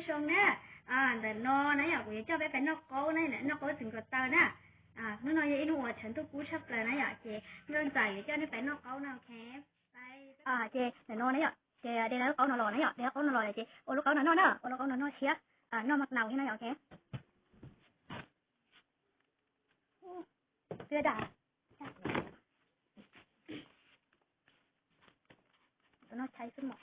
Zoo na, ntawm no na yom, kuv yuav coj peb pais noj qaub na, noj qaub txiv nkaus taw na. Hnub no yog ib hnub uas tshav ntuj kub tshaj plaws na yom, ces nkauj ntxawm yuav coj nej pais noj qaub na, ok. Ces ntawm no na yom, ces de lub qaub no los na yom, de lub qaub no los ces ua lub qaub no noj na, ua lub qaub no noj thiab noj maj naus thiab na yom, ok. Twb daj. Tus no chais xwb mos.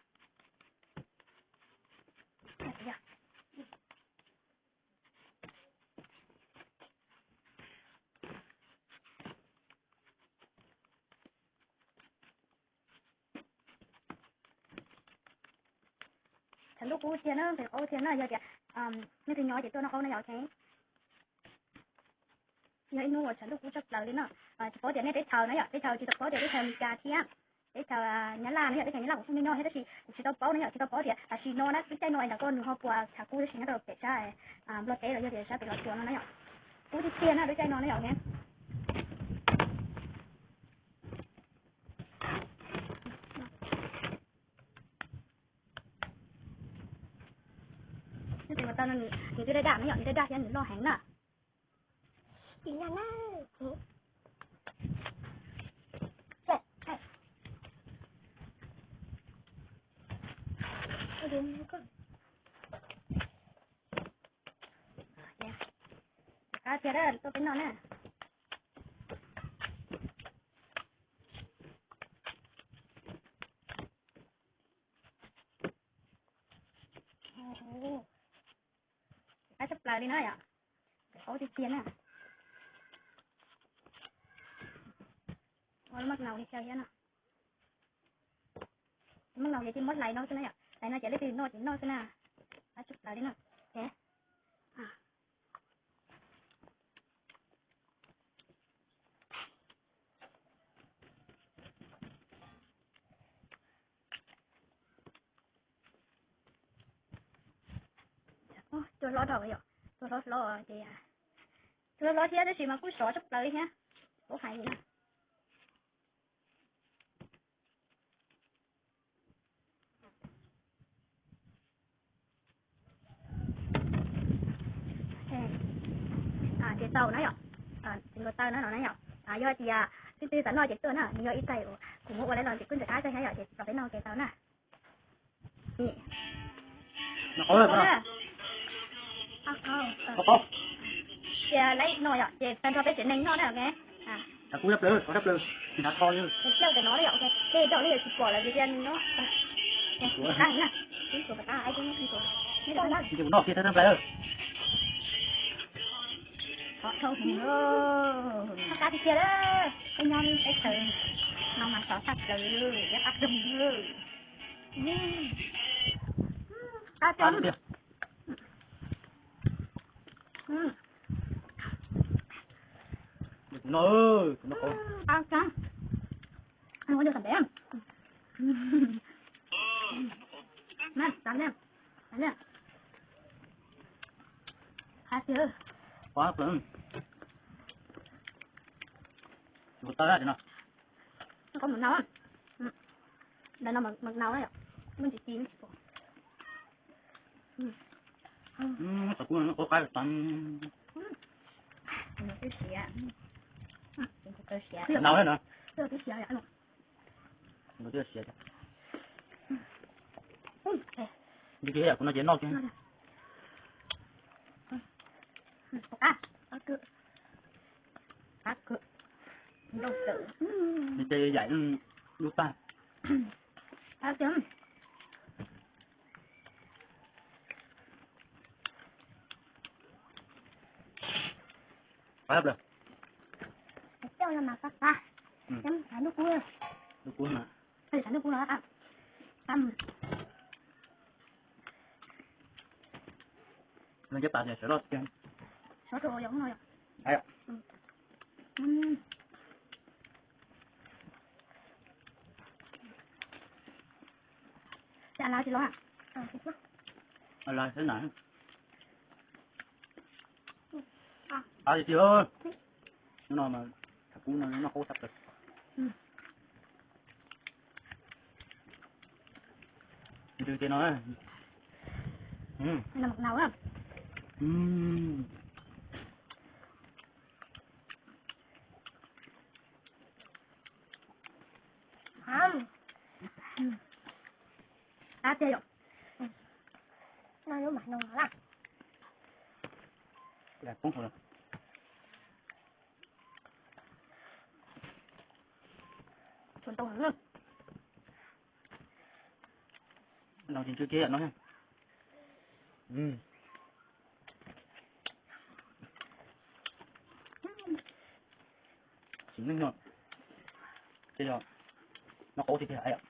Tshav ntuj kub tiag na, nqhis qaub tiag na, yog tias nej twg nyob ces tuaj noj qaub na yom, ok. Yog ib hnub uas tshav ntuj kub tshaj plaws li no, tsis paub tias nej teb chaws na yom, teb chaws tsis tau paub tias teb chaws Amelikas thiab teb chaws Nyab Laj na yom, teb chaws Nyab Laj kuv kuj me nyob thiab tab sis kuv tsis tau paub na yom, tsis tau paub tias tam sim no na, lub caij no es ntawm ko nws ho puas tshav kub tab sis nyob rau pem sab Nplog teb los yog tias sab pem Los Tsuas no na yom. Kub tiag tiag na lub caij no na yom. Nws twb daj daj na yom, nws daj daj thiab nws loj heev na. Qab tiag, tuaj peb noj na. Qab tshaj plaws li na yom. Qaub tiag tiag na. Ua lub maj naus li xyaw thiab no. Maj naus ces muab hlais no xwb na yom, hlais no ces leej twg noj ces noj xwb na. Qab tshaj plaws li na. Cua hlob dhau yom, cua hlob hlob ces, cua hlob hlob thiab tab sis mas kuj sov tshaj plaws li thiab, kuv hais li na. Ces tau na yom, txiv nkaus taw na no na yom, yog tias leej twg xav noj ces tuaj na, nws yog ib tais uas kuv muab ua lawm los ces kuj ntxim qab kawg thiab yom, ces los peb noj ces tau na. Ces lawv no yom, ces tag nrho peb tsev neeg noj na, ok. Tshav kub tshaj plaws, tshav kub tshaj plaws, tsis hnav kho li. Tus coj ntawm no li yom, ok, tej zaum li yog tsis pom lawm vim tias no. Noj kiag thawj thawj nplai. Qab tiag tiag, peb nyob teb chaws no mas sov tshaj plaws, ib qab doog. Qab tiag. Kuv no, kuv no qab tiag. Ua nyuag tam ntev. Na, tam ntev. Qab tiag. Qab tiag. Kuv tau no. Qab mos nau. Ntawm no mos nau na yom, muaj ntsis ci. Qab qab. Twb siav, nau na. Twb siav. Nws twb siav. Nws twb siav, kuv no ces noj kiag. Nws ces yaim lub tag. Qab tiag. Coj no mas qab qab. Ntuj kub, ntuj kub no. Qab. No cov pas sawv loj tiag. Sov rau yog no yom. Cas las tsis los? Las xwb na. Qab tiag tiag. Hnub no mas tshav kub no noj qaub tshaj plaws. Ntsws ces no. Noj mov nau. Qab tiag yom. Noj lub mam no lawm. Tshuav ntoo lawm. No tsis ntsw kiag yam no. Sim neej no, ces yog noj qaub tiag tiag.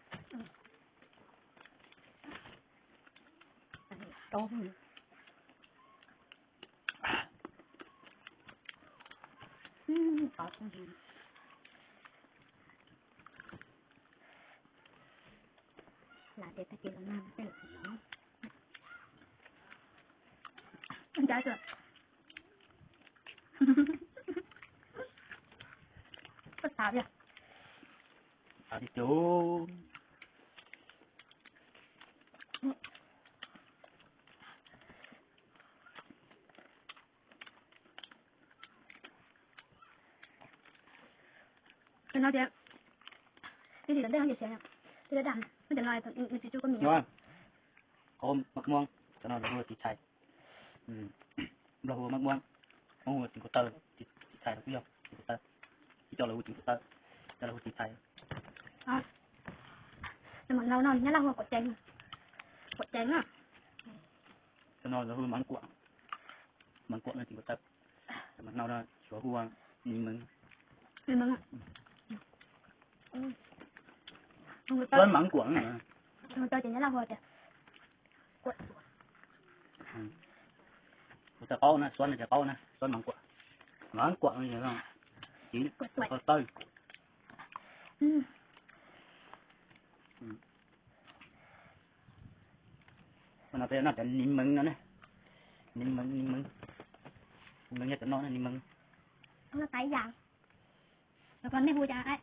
Lam tias tag kis los nag tej lawm. Ncab xwb. Koj xav tiag. Xav tiag tiag. Cov no tias, ib sim tom ntej no ces siav, twb daj daj, cov no nws tsis tsuj koj mis. Qaub maj muab, cov no lawv hu ua tiv thaiv. Nplog hu ua maj muab, Hmoob hu ua ceev kua taw, tiv thaiv los kuj yog ceev kua taw. Ib co lawv hu ceev kua taw, cov lawv hu tiv thaiv. Cov mam nau no Nyab Laj hu ua kuam ceev, kuam ceev na. Cov no lawv hu ua maj kuam, maj kuam no ceev kua taw. Cov mam nau no Suav hu ua ni meev. Suav maj kuam. Ces Nyab Laj hu ua tias Kuv tias qaub na, Suav no tias qaub na, Suav maj kuam. Maj kuam no ces ceev kua taw. Ua no peb noj cov ni meev no ne. Ni meev, ni meev. Ni meev yog cov no ne, ni meev. Ua no taiv yam. Los nej hu cas?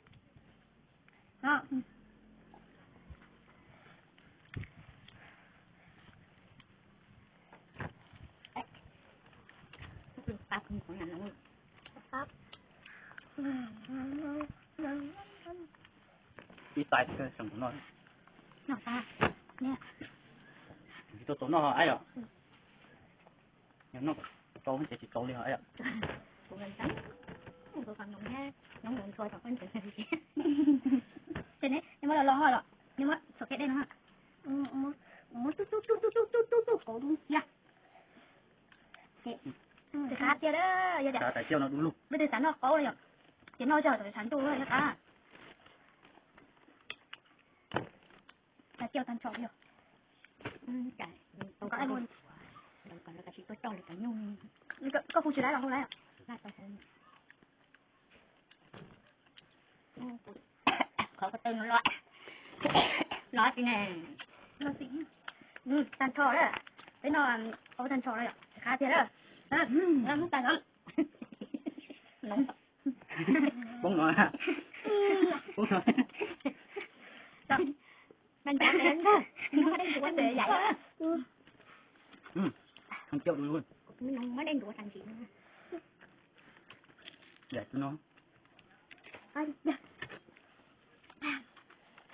Ib tais seem no. Tsis tau tau noj aib os. Yog noj tau ces tsis tau li os aib os. Ces neb muab los los ho los, neb muab txhuam kiag dej no. Muab tub tub tub tub tub tub tub kauv dub nciab. Ces qab tiag, yog tias leej twg xav noj qaub li yom, ces noj zog thaum tshav ntuj yog qab. Cov cauj tag nrho yog. Koj hu tsis laiv los hu laiv. Qhov ko taw no los, los xim ne, tag nrho lawm. Peb noj qaub tag nrho lawm yom, qab tiag lawm. Poob no, poob no. Daim no.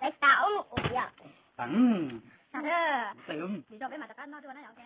Peb tas ub ua yom. Tag. Peb mas rov qab noj dua na yom.